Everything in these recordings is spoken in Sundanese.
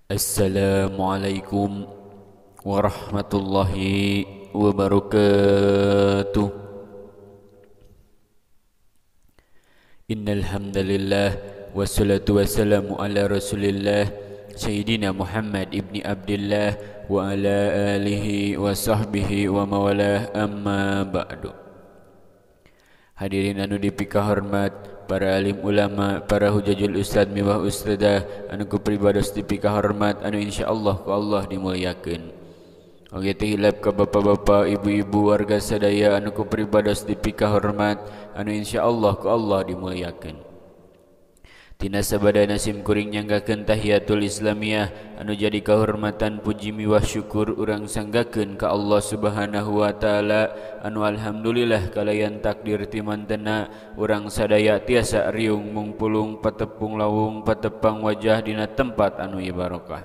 Assalamualaikum warahmatullahi wabarakatuh. Innal hamdalillah wassalatu wassalamu ala Rasulillah Sayyidina Muhammad ibni Abdillah wa ala alihi wa sahbihi wa mawalah, amma ba'du. Hadirin anu dipikahormat, para alim ulama, para hujajul ustad miwah ustadah anu ku pribados dipikahormat, anu insyaallah ku Allah dimuliakeun. Oge teh hilap ka bapak-bapak, ibu-ibu, warga sadaya anu ku pribados dipikahormat, anu insyaallah ku Allah dimuliakeun. Tina sabadana sim kuring nyanggakeun tahiyatul islamiyah anu jadi kahormatan puji miwah syukur urang sanggakeun ka Allah Subhanahu wa taala, anu alhamdulillah kalayan takdir ti mantena urang sadaya tiasa riung mungpulung patepung lawung patepang wajah dina tempat anu ieu barokah.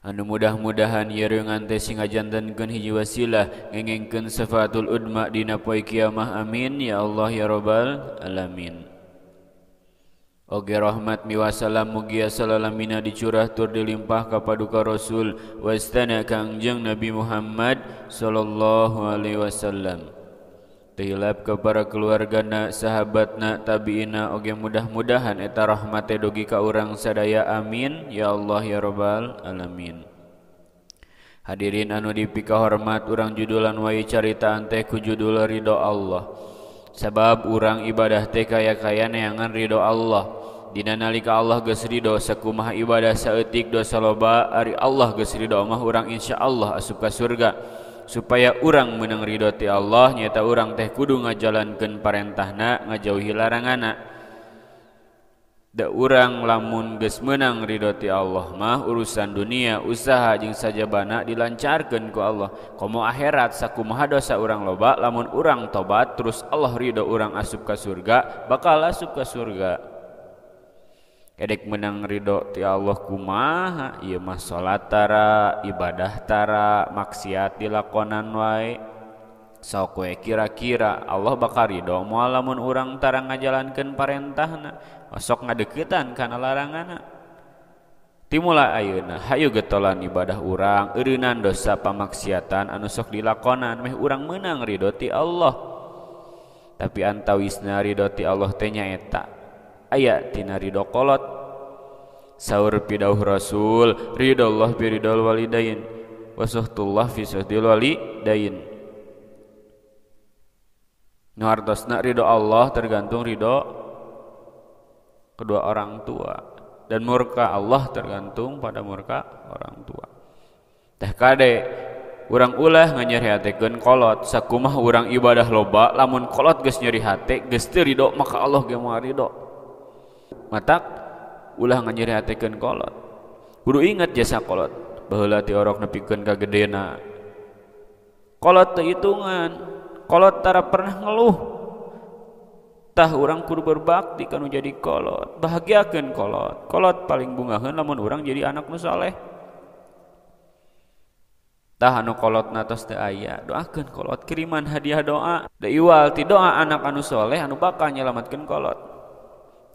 Anu mudah-mudahan ieu riungan teh sing ngajantenkeun hiji wasilah ngengengkeun safaatul udma dina poe kiamah, amin ya Allah ya rabbal alamin. Oge rahmat miwah salam mugia salalamina dicurah tur dilimpah ka paduka Rasul wastana Kangjeng Nabi Muhammad sallallahu alaihi wasallam. Tilap ka para keluargana, sahabatna, tabiina, oge mudah-mudahan eta rahmat teh dugi ka urang sadaya, amin ya Allah ya rabbal alamin. Hadirin anu dipikahormat, urang judulan wae caritaan teh ku judul Ridho Allah. Sabab urang ibadah teh kaya-kaya neangan ridho Allah. Dina nalika Allah geus ridho sakumaha ibadah saeutik dosa loba, ari Allah geus ridho mah urang insyaallah asup ka surga. Supaya urang meunang ridho ti Allah, nyaeta urang teh kudu ngajalankeun parentahna, ngajauhi laranganna. Da urang lamun geus meunang ridho ti Allah mah urusan dunia, usaha jeung sajabana dilancarkeun ku Allah. Komo akhirat sakumaha dosa urang loba, lamun urang tobat terus Allah ridho urang asup ka surga, bakal asup ka surga. Edek menang ridho ti Allah kumaha? Ieu mah salat tara, ibadah tara, maksiat dilakonan wae. Sok we kira-kira Allah bakal ridho moal lamun urang tara ngajalankeun parentahna, sok ngadeukeutan kana laranganna. Timula ayeuna hayu getolan ibadah urang, eureunnan dosa pamaksiatan anu sok dilakonan meh urang meunang ridho ti Allah. Tapi antawisna ridho ti Allah teh nyaeta aya tina ridho kolot. Saur pidauh Rasul, ridho Allah bi ridhol walidain wa suhtullah fi suhtil walidain. Nu hartosna ridho Allah tergantung ridho kedua orang tua, dan murka Allah tergantung pada murka orang tua. Teh kade urang ulah nganyerihatekeun kolot, sakumaha urang ibadah loba lamun kolot geus nyeri hate geus teu ridho maka Allah ge moal ridho. Matak ulah nganyerihatekeun kolot. Kudu ingat jasa kolot, baheula ti orok nepikeun ka gedena. Kolot teu hitungan, kolot tara pernah ngeluh. Tah urang kudu berbakti kanu jadi kolot, bahagiakeun kolot. Kolot paling bungaheun lamun urang jadi anak nu saleh. Tah anu kolotna tos teu aya, doakeun kolot, kiriman hadiah doa. Da iwal ti doa anak anu soleh anu bakal nyelametkeun kolot.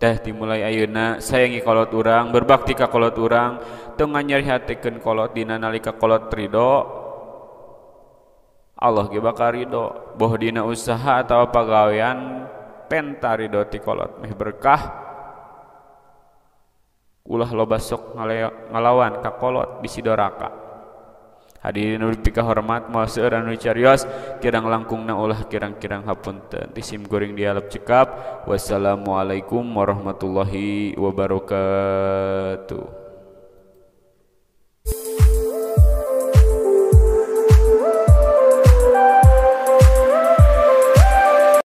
Teh dimulai ayeuna sayangi kolot urang, berbakti ka kolot urang, teu nganyerihatekeun kolot dina nalika kolot ridho, Allah ge bakal ridho. Boh dina usaha atawa pagawean penta ridho ti kolot meh berkah. Ulah loba sok ngalawan ka kolot bisi doraka. Hadirin nu dipikahormat, moal seueur anu carios, kirang langkungna ulah kirang-kirang hapunten. Ti sim kuring dialog cekap. Wassalamualaikum warahmatullahi wabarakatuh.